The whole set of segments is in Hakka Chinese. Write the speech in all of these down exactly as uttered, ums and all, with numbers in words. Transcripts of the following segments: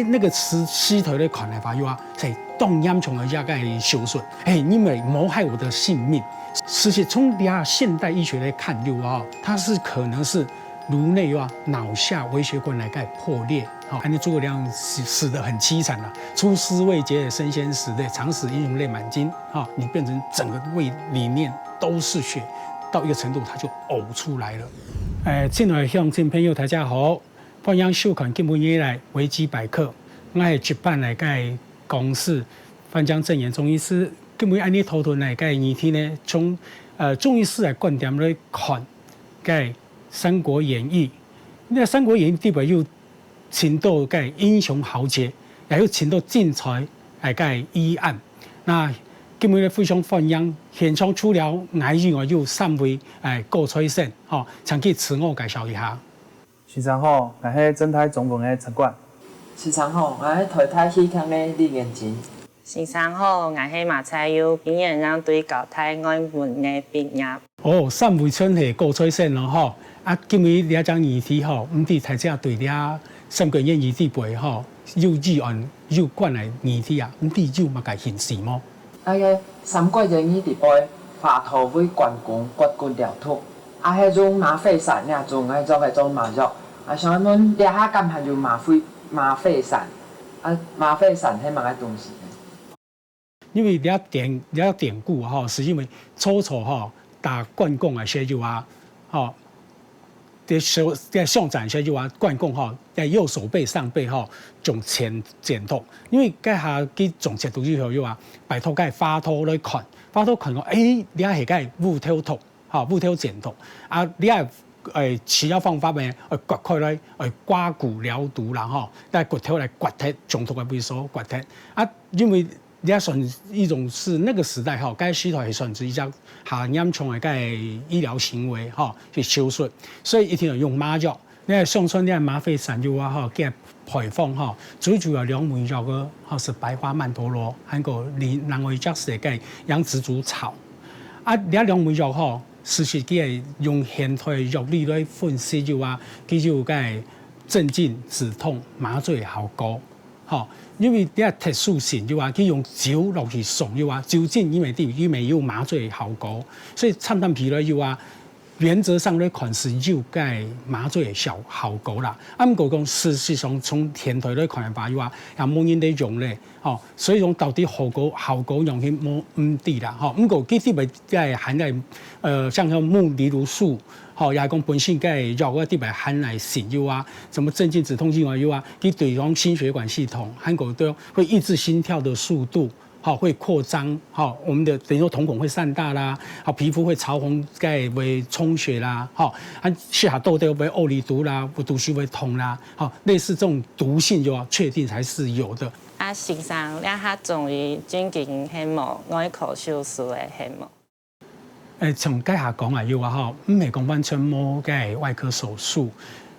那個時，時代來看个話，又啊，係當嚴重个一個手術，嘿，因為謀害我的性命。事實從這現代醫學來看，又啊，它是可能是顱內又啊，腦下微血管來个破裂，哈，恁樣諸葛亮死，死得很淒慘啊，出師未捷身先死，對，長使英雄淚滿襟，哈，你變成整個胃裡面都是血，到一個程度它就嘔出來了。哎，親愛的鄉親朋友，大家好，歡迎收看今晡日个維基百客，𠊎係值班个講師范姜正言中醫師。今晡日恁樣討論个議題呢，從，呃，中醫師个觀點來看，个《三國演義》。那《三國演義》裡背有盡多个英雄豪傑，也有盡多精彩个醫案。那今晡日非常歡迎現場除了𠊎以外，有三位，哎，高材生，吼，請佢自我介紹一下。 先生好，𠊎係政大中文个陳冠。先生好，𠊎係台大戲劇个李元珍。先生好，𠊎係馬彩友，今年正對交大外文系畢業。哦，三位全係高材生囉，吼。啊，今晡日這隻議題吼，毋知大家對這《三國演義》裡背吼，有醫案有關个議題啊，毋知有麼个興趣無？ 該个《三國演義》裡背，華佗為關公刮骨療毒，啊，係用嗎啡散這種來做个做麻藥。啊，想問這下敢還有嗎啡，嗎啡散？啊，嗎啡散係麼个東西呢？因為這典，這典故吼，係因為曹操吼，打關公个時候啊，吼， 在相，在相戰時候啊，關公吼，在右手臂上背吼，中箭，箭頭。因為該下佢中箭頭以後又啊，拜託該華佗來看，華佗看講，欸，這係該烏頭毒，吼，烏頭箭頭。啊，這，欸，取藥方法呢，欸，割開來，欸，刮骨療毒啦，吼，拿骨頭來刮忒，中毒个位所刮忒。啊，因為 這算一種係那個時代吼，該時代係算係一隻較嚴重个該醫療行為吼，去手術，所以一定愛用麻藥。你看相傳這嗎啡散藥啊吼，佢配方吼，最主要兩味藥个吼係白花曼陀羅，還有另，另外一隻係該羊蒔子草。啊，這兩味藥吼，事實佢係用現代藥理來分析藥啊，佢有該鎮靜、止痛、麻醉效果。 吼，因為這特殊性藥啊，佢用酒落去送藥啊，酒精因為佢，因為有麻醉效果，所以參參起來藥啊，原則上來看係有該麻醉个效，效果啦。啊，毋過講事實上從現代來看个話，藥啊，也無人咧用咧，吼，所以講到底效果，效果樣去無，毋知啦，吼。毋過佢特別在含在，呃，像像木梨蘆素， 吼，也係講本身該藥啊，特別含來食藥啊，什麼鎮靜止痛以外藥啊，佢對講心血管系統，還有對會抑制心跳的速度，吼，會擴張，吼，我們的等於說瞳孔會散大啦，好，皮膚會潮紅，該會充血啦，吼，啊，食下肚底會屙痢肚啦，有肚屎會痛啦，吼，類似這種毒性藥啊，確定還是有的。啊，先生，這下中醫正經係無，外科手術个係無？ 呃，從該下講啊，有啊吼，毋係講完全無該外科手術，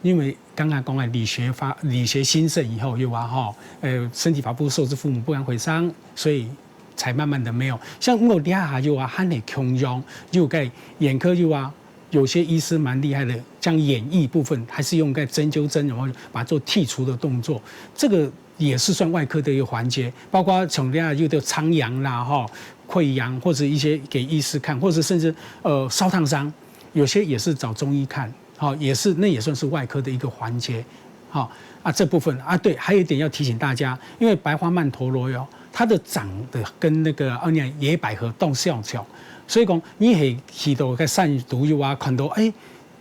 因為剛剛講个理學發，理學興盛以後，有啊吼，呃，身體髮膚受之父母，不敢毀傷，所以才慢慢的沒有。像我這下有啊，還係共樣，有該眼科有啊，有些醫師蠻厲害的，像眼翳部分還是用該針灸針，然後把它做剔除的動作，這個 也是算外科的一個環節，包括像這下有个瘡瘍啦，吼，潰瘍，或者一些給醫師看，或者甚至，呃，燒燙傷，有些也是找中醫看，吼，也是，那也算是外科的一個環節，吼。啊，這部分啊，對，還有一點要提醒大家，因為白花曼陀羅喲，它的長得跟那個，呃，野百合當相像，所以講你係去到該山肚喲啊，看到，欸，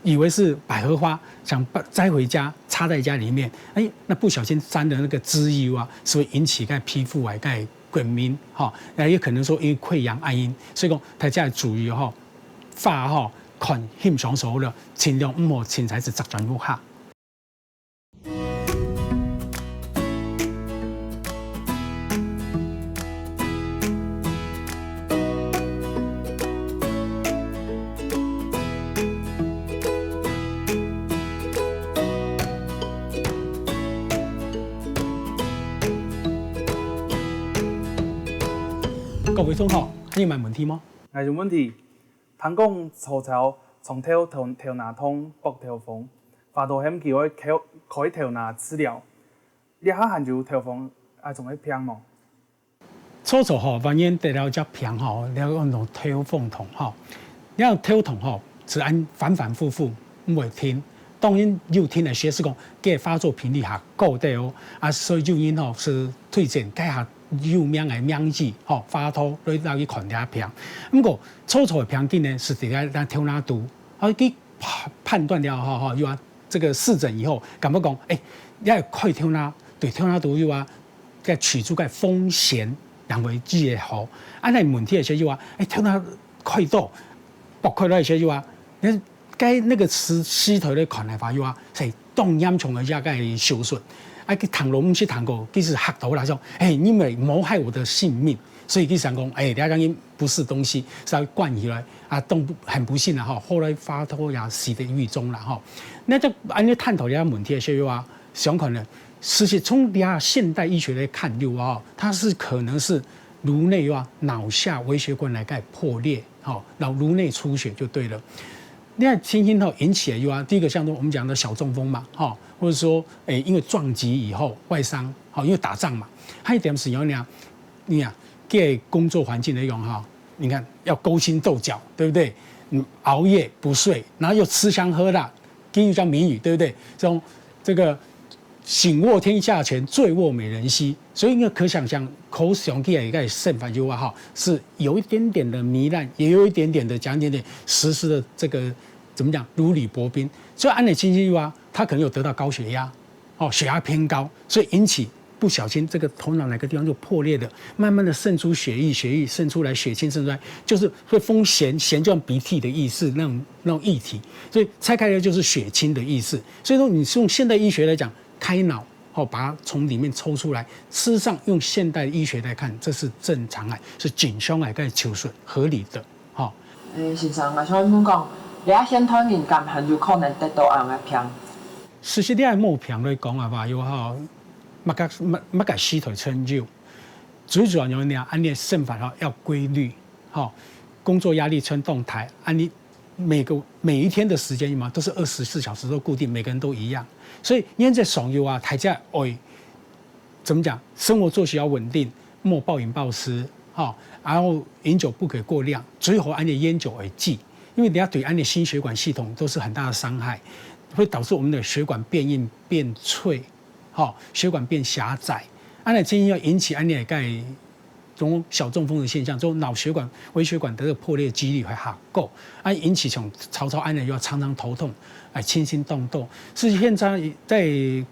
以為是百合花，想把，摘回家插在家裡面，欸，那不小心沾了那個汁油啊，是會引起該皮膚癌、該過敏，吼，那也可能說因為潰瘍原因，所以講大家要注意吼，花吼，看欣賞就好了，盡量毋好凊彩就摘轉屋下。 各位同學，你有問題無？𠊎有問題。聽講曹操長透頭，頭那痛，發頭風，華佗喊佢愛開，開頭那治療。這下還有頭風啊，總會病無？初初吼，萬一得了隻病吼，了講到頭風痛吼，了頭痛吼，係恁反反覆覆，毋會停。當然有停个時係講，該發作頻率較高个哦，啊，所以有人吼係推薦該下有名个名醫吼，華佗來來去看這病。毋過初初个病症呢，係在咱頭那肚，啊，佢判判斷了吼吼，又啊，這個視診以後，感覺講，哎，要開頭那，對頭那肚又啊， 个取出个風險，認為這个好。啊，該問題个時候啊，哎，頭那開刀，剝開來个時候啊，那該那個屍屍體來看个話，又啊，係當嚴重个一個手術。啊，佢聽都毋識聽過，其實嚇到啦，講，哎，你們謀害我的性命。所以佢想講，哎，這個人不是東西，是要關起來啊，當不很不幸啦吼。後來華佗也死在獄中啦吼。那這恁樣探討這個問題个時候啊，想看呢， 其實從這現代醫學來看，有啊，它是可能是顱內啊、腦下微血管來个破裂，吼，然後顱內出血就對了。那情形吼引起的有啊，第一個像說我們講的小中風嘛，吼，或者說，誒，因為撞擊以後外傷，吼，因為打仗嘛，還有一點是有呢，你啊，在工作環境來講哈，你看要勾心鬥角，對不對？嗯，熬夜不睡，然後又吃香喝辣， 金魚叫谜語，對不對？這種這個醒臥天下前，醉臥美人膝，所以應該可想象，可想起來一個生活有啊哈，是有一點點的糜爛，也有一點點的講一點點時時的這個怎麼講，如履薄冰。所以按呢情形有啊，他可能有得到高血壓，哦，血壓偏高，所以引起不小心這個頭腦哪個地方就破裂了，慢慢的滲出血液，血液滲出來，血清滲出來，就是會風涎，涎就像鼻涕的意思，那種那種液體，所以拆開來就是血清的意思。所以說，你是用現代醫學來講，開腦，哦，把它從裡面抽出來，事實上用現代醫學來看，這是正常癌，是正常癌个手術，合理的，哈。誒，先生，𠊎想問講，這現代人敢還有可能得到恁个病？事實這个毛病來講啊，話有吼，麼个麼麼个時代成就，最主要因為你啊，恁个生活吼要規律，吼，工作壓力穿動態，恁呢每個每一天的時間嘛，都是二十四小時都固定，每個人都一樣，所以原則上有啊，大家愛怎麼講，生活作息要穩定，莫暴飲暴食，哈，然後飲酒不可過量，最好恁个菸酒會忌，因為你要對恁个心血管系統都是很大的傷害，會導致我們的血管變硬、變脆，哈，血管變狹窄。恁呢建議要引起恁个个這種小中風的現象，這種腦血管、微血管的這個破裂機率會較高，啊，引起像曹操恁呢又要常常頭痛，哎，驚心動魄。所以現在在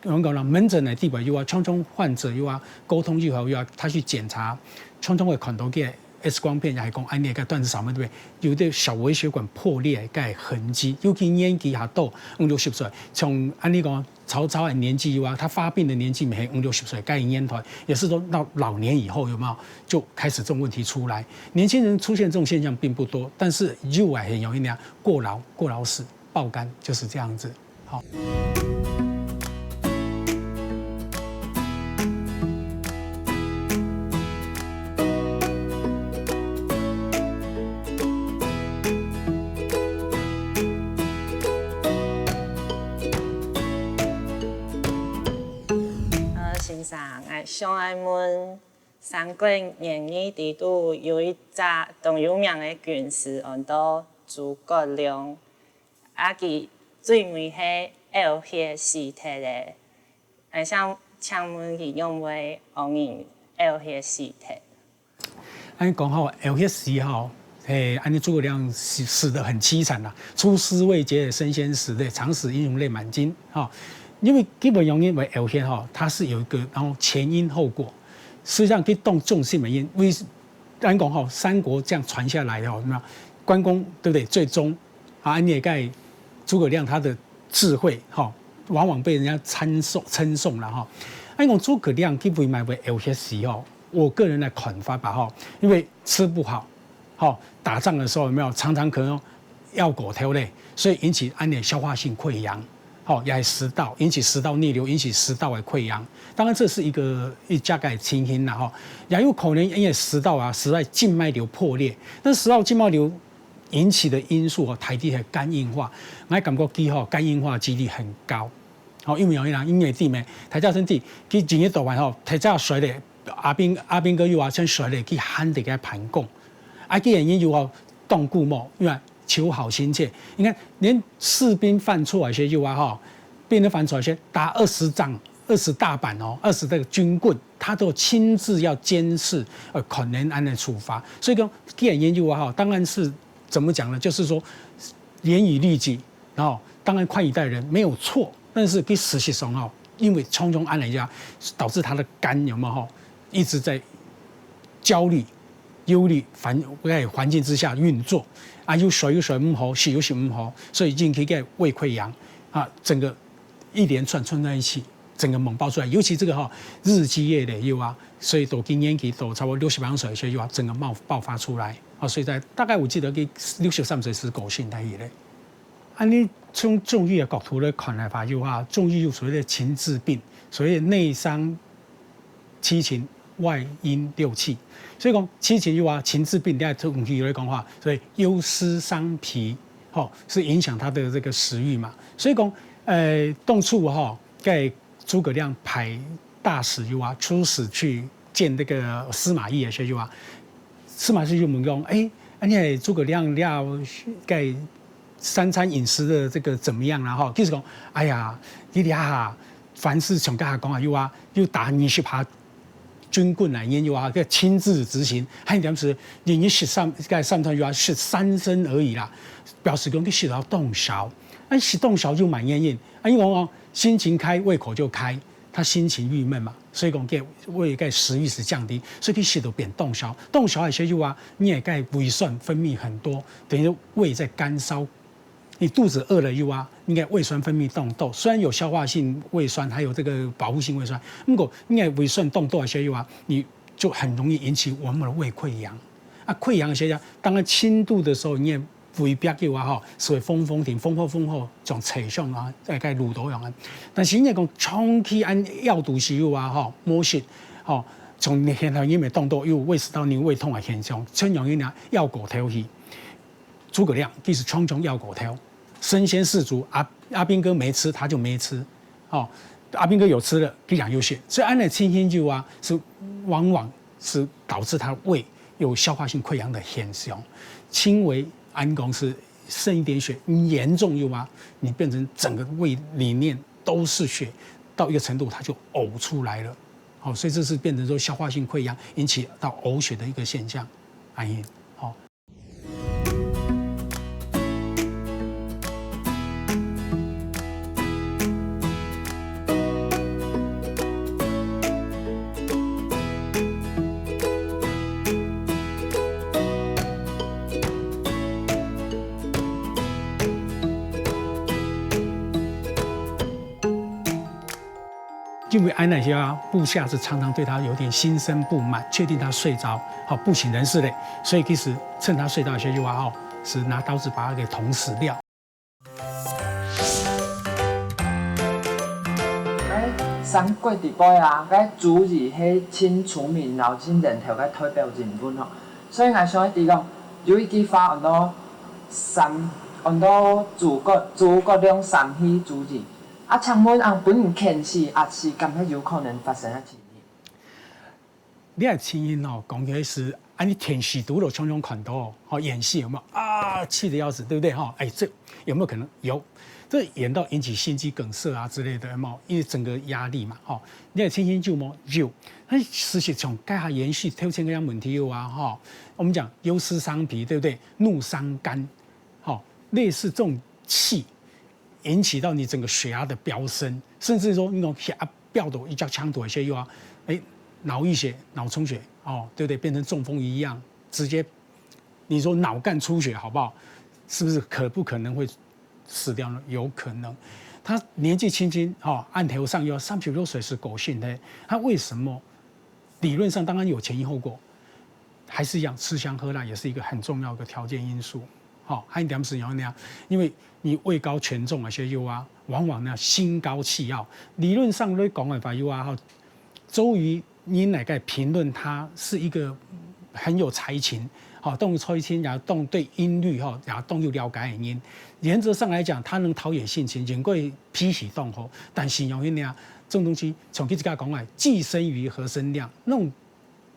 我們講了門診的地方又要常常患者又要溝通又好又要他去檢查，常常會看到个 X 光片也係講恁呢个斷食掃描對不對？有的小微血管破裂个痕跡，尤其年紀較大，五六十歲，像恁呢講 曹操的年紀有啊，他發病的年紀也係五六十歲，該年代也是說到老年以後有沒有就開始這種問題出來。年輕人出現這種現象並不多，但是有啊，很容易那樣過勞、過勞死、爆肝，就是這樣子。好。呃，先生，𠊎想愛問，三國演義裡肚有一隻當有名个軍師，安到諸葛亮，啊佢最尾係嘔血死忒个。𠊎想請問佢仰會仰人嘔血死忒？ 恁講吼，有些時候，嘿，恁呢諸葛亮死死得很淒慘啦，出師未捷身先死，對，常使英雄淚滿襟，哈。因為基本原因為有些吼，它是有一個然後前因後果，實際上佢當中心原因，為咱講吼，三國這樣傳下來吼，那關公對不對？最終啊，你也該諸葛亮他的智慧哈，往往被人家稱頌稱頌了哈。啊，講諸葛亮佢為麼个會有些時候，我個人的看法吧哈，因為吃不好，哈，打仗的時候有沒有常常可能要過頭嘞，所以引起恁呢消化性潰瘍，哈，也係食道引起食道逆流，引起食道的潰瘍。當然這是一個一大概情形啦哈，也有可能因為食道啊，食道靜脈瘤破裂，那食道靜脈瘤 引起的因素哦，大體係肝硬化。𠊎感覺佢吼肝硬化機率很高。吼，因為有人因為知咩，大家先知，佢今日到晚吼，大家睡咧，阿兵阿兵哥又話先睡咧，去喊這個盤貢，啊，既然人又話當久無，因為求好心切，你看連士兵犯錯一些又啊吼，兵人犯錯一些，打二十仗、二十大板哦，二十个軍棍，他都親自要監視，呃，可能安的處罰。所以講，既然研究啊吼，當然是怎麼講呢？就是說嚴以律己，然後當然寬以待人，沒有錯。但是佢事實上吼，因為種種案例啊，導致他的肝有沒有吼，一直在焦慮、憂慮、環在環境之下運作啊，又睡又睡毋好，食又食毋好，所以引起个胃潰瘍啊，整個一連串串在一起，整個猛爆出來。尤其這個吼，日積月累又啊，所以到今年紀都差不多六十八歲時又啊，整個冒爆發出來啊，所以在大概我記得佢六十三歲時過身在一咧。 安尼從中醫个角度來看來話，又啊，中醫有所謂的情志病，所謂的內傷七情，外因六氣。所以講七情又啊，情志病，你看中醫來講話，所以憂思傷脾，吼，是影響他的這個食慾嘛。所以講，呃，當初吼，在諸葛亮派大使又啊，出使去見那個司馬懿的時候又啊，司馬懿就問講，欸，啊，你係諸葛亮了，該三餐飲食的這個怎麼樣啦？吼，其實講，哎呀，你這下凡事像剛才講啊，又啊，又打二十下軍棍來，又啊，該親自執行，還有點是，你你食三，該三餐又啊，食三升而已啦，表示講你食到當少，啊，食當少就蠻原因，啊，因為講哦，心情開，胃口就開。 他心情鬱悶嘛，所以講該胃个食慾是降低，所以佢食到變當少。當少个時候啊，你个胃酸分泌很多，等於胃在乾燒。你肚子餓了又啊，你个胃酸分泌當多。雖然有消化性胃酸，還有這個保護性胃酸，不過你个胃酸當多个時候啊，你就很容易引起我們的胃潰瘍。啊，潰瘍的時候啊，當然輕度的時候，你个 胃壁个話吼，所謂風風停，風後風後，像扯上啊，大概路途樣啊。但是你講長期按藥肚食藥啊吼，模式吼，從現在因為當多有胃食道逆流、胃痛的現象，像樣呢藥過頭去。諸葛亮其實常常藥過頭，身先士卒，阿阿兵哥沒吃他就沒吃，哦，阿兵哥有吃了，佢也有食，所以按呢情形就啊，是往往是導致他胃有消化性潰瘍的現象，輕微安公是 渗一點血，你嚴重又啊，你變成整個胃裡面都是血，到一個程度它就嘔出來了。好，所以這是變成說消化性潰瘍引起到嘔血的一個現象，哎，好。 因為恁樣啊，部下是常常對他有點心生不滿，確定他睡著，好，不省人事咧。所以其實趁他睡著的時候啊，吼，是拿刀子把他給捅死掉。 該三國裡背啊，該諸葛係盡出名，然後盡人頭个代表人物吼。所以𠊎想愛知講，有一句話安到三，安到諸葛，諸葛亮三氣諸葛。啊，請問啊，分人牽死，啊，是敢係有可能發生个情形？ 你个情形吼，講起來是，啊，你電視都有常常看到，吼，演戲有沒有啊？氣得要死，對不對？吼，哎，這有沒有可能？有，這演到引起心肌梗塞啊之類的，有沒有？因為整個壓力嘛，吼，你个情形有沒有？有。但事實上，該下演戲頭前个問題有啊，吼，我們講憂思傷脾，對不對？怒傷肝，吼，類似這種氣， 引起到你整個血壓的飆升，甚至說那種血壓飆到一隻程度，有些又啊，哎，腦溢血、腦充血，哦，對不對？變成中風一樣，直接你說腦幹出血好不好？是不是可不可能會死掉呢？有可能。他年紀輕輕，哈、哦，案頭上又三十六歲時過身的，他為什麼？理論上當然有前因後果， 還是一樣，吃香喝辣也是一個很重要的條件因素。好，還有一點是有那樣，因為你位高權重啊，所以又啊，往往呢心高氣傲。理論上來講的話，又啊，哈，周瑜你哪個評論他是一個很有才情，吼，當有才情，也當對音律，吼，也當有了解的人。原則上來講，他能陶冶性情，應該脾氣當好。但是有一點，這種東西，像佢自家講的，既生瑜，何生亮，那種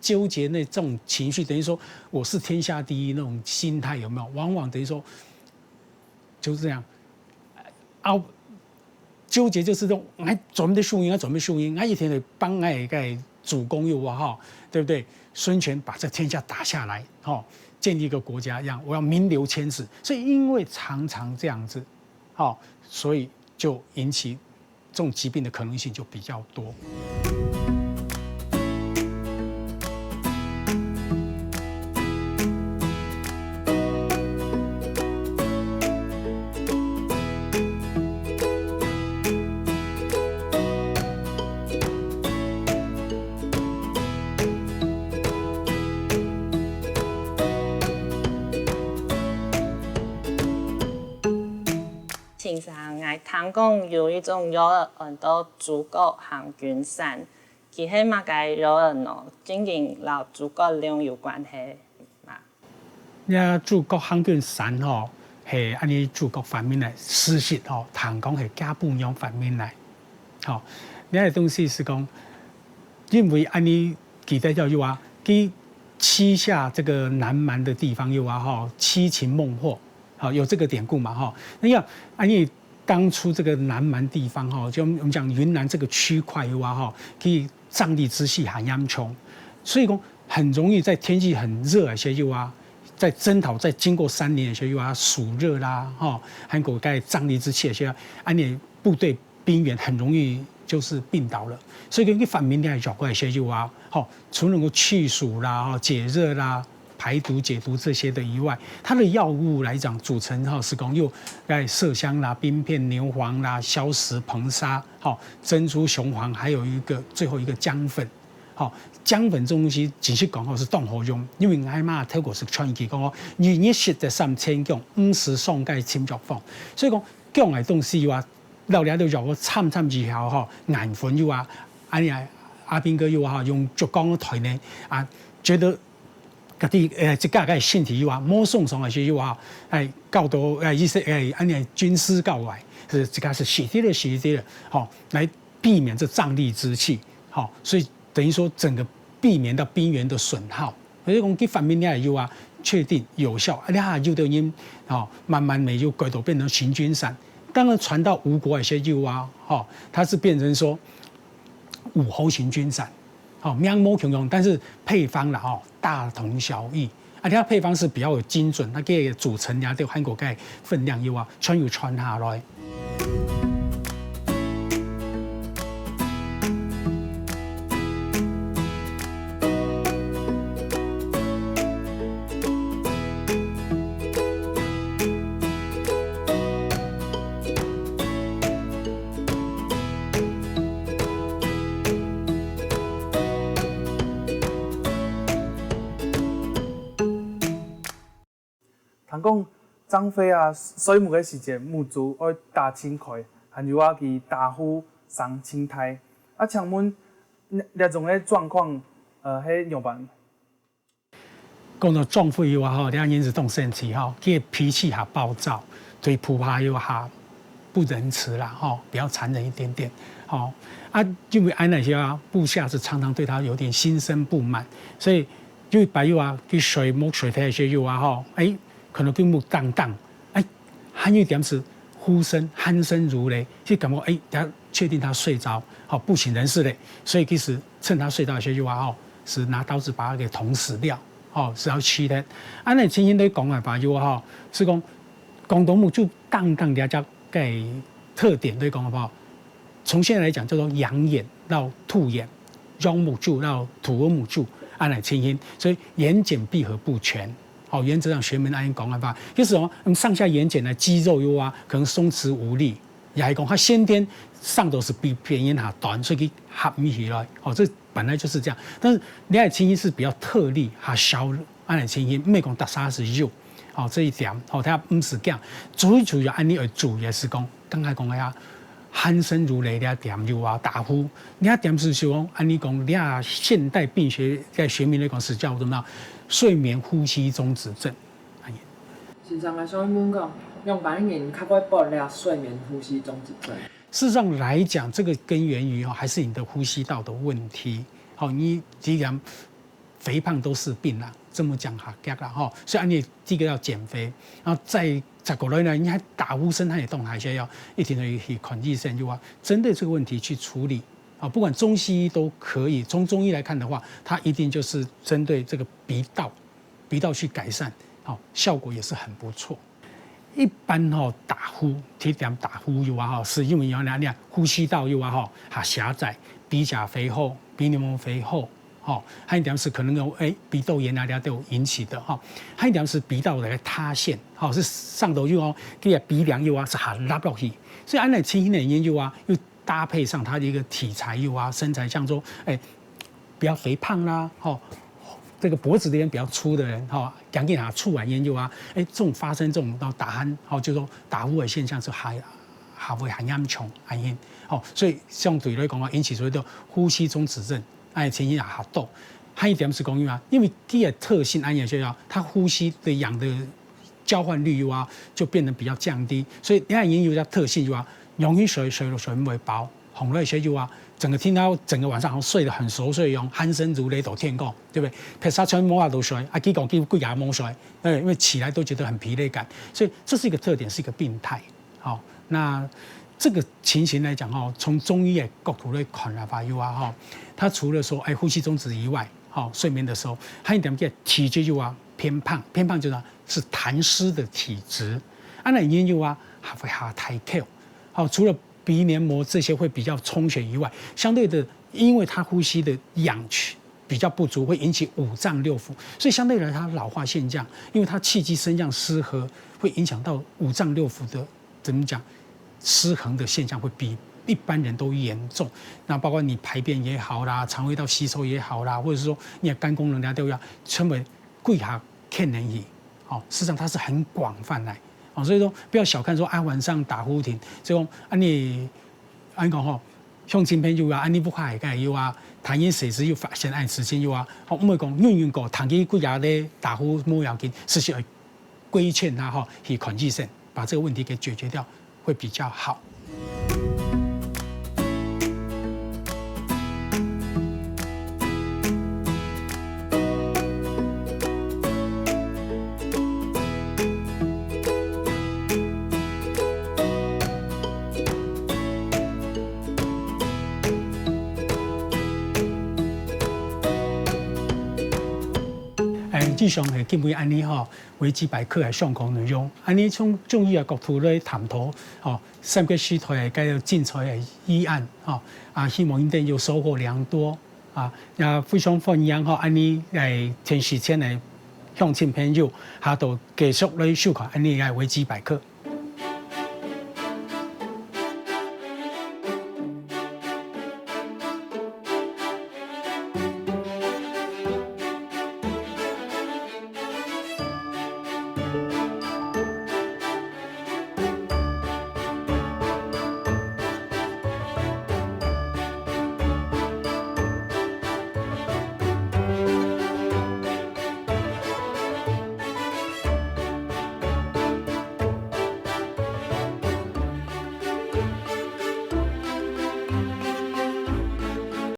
糾結，那種情緒，等於說我是天下第一那種心態，有沒有？往往等於說就是這樣。啊，糾結就是這種，哎，準備輸贏，哎，準備輸贏，哎，一天天幫哎个主公又啊哈，對不對？孫權把這天下打下來，哈，建立一個國家一樣，我要名留千史。所以因為常常這樣子，哈，所以就引起這種疾病的可能性就比較多。先生，𠊎聽講有一種藥仔安到諸葛行軍散，佢係麼个藥仔呢？正經摎諸葛亮有關係嗎？這諸葛行軍散吼，係恁呢諸葛發明个，事實吼，聽講係厥餔娘發明个。吼，這个東西係講，因為恁呢記得著有啊，佢七下這個南蠻的地方有啊，吼，七擒孟獲，好，有這個典故嘛，吼。那要，啊，因為當初這個南蠻地方，吼，就我們講雲南這個區塊有啊，吼，佢瘴癘之氣還嚴重，所以講很容易在天氣很熱的時候有啊，在征討，在經過山林的時候有啊，暑熱啦，吼，還有該瘴癘之氣的時候，啊，你部隊兵員很容易就是病倒了。所以講，佢發明這藥个時候啊，吼，除了能夠去暑啦，吼，解熱啦，排毒解毒這些的以外，它的藥物來講，組成哈是講有哎麝香啦、冰片、牛黃啦、硝石、硼砂、哈珍珠、雄黃，還有一個最後一個薑粉。好，薑粉這種東西，其實講吼是當好用，因為𠊎媽透過食傳奇講吼，日日食得三千薑，五時爽个心藥方。所以講，薑个東西啊， 老了都藥个摻摻之後吼，眼昏又啊，恁呢啊，阿兵哥又啊，用竹竿个台呢，啊，覺得家己，呃，自家个身體又啊，無爽爽个時候又啊，哎，搞到，哎，一些，哎，恁呢軍師教外，是自家是死定了，死定了，吼，來避免這瘴癘之氣，吼，所以等於說整個避免到兵員的損耗。所以講，佢發明了以後啊，確定有效，啊，你看有的人，吼，慢慢的又改到變成行軍散。 當然傳到吳國的時候啊，吼，它是變成說武侯行軍散，吼，名無共樣，但是配方啦，吼，大同小異。啊，它配方是比較有精準，它个組成了就還過个分量有啊，全有傳下來。 聽講，張飛啊，睡目个時節，目珠愛打盡開，還有啊，佢打呼聲盡大。啊，請問，這，這種个狀況，呃，係仰般？ 講到張飛个話吼，這人是當生氣吼，佢个脾氣還暴躁，對部下又還不仁慈啦吼，比較殘忍一點點吼。啊，因為恁呢啊，部下是常常對他有點心生不滿，所以有一擺又啊，佢睡目睡忒个時候啊吼，哎，可能佢目當當，哎， 還有一點是呼聲鼾聲如雷，就感覺，哎，他確定他睡著，好，不省人事了。所以其實趁他睡著的時候啊，吼，是拿刀子把他給捅死掉，吼，是要氣的。恁呢情形來講个話，就吼，是講廣東目珠當當了解个特點來講个話，從現在來講叫做羊眼到兔眼，羊目珠到兔目珠，恁呢情形，所以眼瞼閉合不全。 哦，原則上學名恁樣講个話，就是說，嗯，上下眼瞼的肌肉有啊，可能鬆弛無力，也係講佢先天上都是比別人較短，所以佢合毋起來。哦，這本來就是這樣。但是你看情形是比較特例，較少恁樣情形，毋係講逐儕係有。哦，這一點，哦，佢毋係講，最主要恁樣愛注意的是講，剛才講个啊，鼾聲如雷這點有啊，打呼，這點是說，恁呢講，這現代病學在學名來講是叫做咩？睡眠呼吸中止症。先生啊，想問講，仰般人較會發這睡眠呼吸中止症？事實上來講，這個根源於哦，還是你的呼吸道的問題。好，你既然肥胖都是病啦，這麼講哈，啦哈。所以恁呢第一個要減肥，然後再再過來呢，你還打呼聲，它也動還是要一定要去看醫生，就啊，針對這個問題去處理啊。不管中西醫都可以，從中醫來看的話，它一定就是針對這個鼻道，鼻道去改善，好，效果也是很不錯。一般吼打呼，提點打呼有啊吼，是因為有哪哪呼吸道有啊吼，哈狹窄，鼻甲肥厚，鼻黏膜肥厚，吼，還有一點是可能有誒鼻窦炎啊，這都有引起的吼，還有一點是鼻道的塌陷，吼是上頭有哦，這个鼻梁有啊是下凹落去，所以恁呢情形的人有啊，又搭配上他的一個體材有啊，身材像說，哎，比較肥胖啦，吼，這個脖子這邊比較粗的人，吼，講緊啊，粗完煙有啊，哎，這種發生這種到打鼾，吼，就說打呼的現象是還還會很嚴重，恁呢，吼，所以相對來講啊，引起所謂的呼吸中止症，哎，情形也較多。還有一點是講啊，因為這个特性，恁呢就要他呼吸的氧的交換率有啊，就變得比較降低，所以這个人有一個特性有啊，容易睡睡睡眠不飽。 紅了一些就啊，整個聽到整個晚上好像睡得很熟睡一樣，鼾聲如雷到天光，對不對？別儕全無法度睡，啊，佢講佢歸夜無睡，對，因為起來都覺得很疲累感，所以這是一個特點，是一個病態。好，那這個情形來講哈，從中醫的角度來看的話，有啊哈，它除了說哎呼吸中止以外，好，睡眠的時候，還有一點叫體質有啊偏胖，偏胖就是是痰濕的體質，啊，那因有啊還會下太口，好，除了鼻黏膜這些會比較充血以外，相對的，因為他呼吸的氧氣比較不足，會引起五臟六腑，所以相對來它老化現象，因為它气机升降失和，会影响到五脏六腑的怎么讲失衡的现象会比一般人都严重。那包括你排便也好啦，肠胃道吸收也好啦，或者是说你的肝功能啦都要成为贵下欠能力。哦，事实上它是很广泛来。哦，所以说不要小看说啊晚上打呼停，所以说啊你，啊你讲吼，像今天有啊，啊你不快个有啊，谈因谁是有发现爱事情有啊，哦，我们讲运运过，谈个贵下咧打呼无要紧，是是规劝他哈，去看医生，把这个问题给解决掉，会比较好。哎，以上係今晡日恁呢吼，維基百科个上課內容，恁呢從中醫个角度來探討，吼，三國時代个該个精彩个醫案，吼，啊，希望恁呢有收穫良多，啊，也非常歡迎吼，恁呢來電視前个鄉親朋友，下到繼續來收看恁呢个維基百科。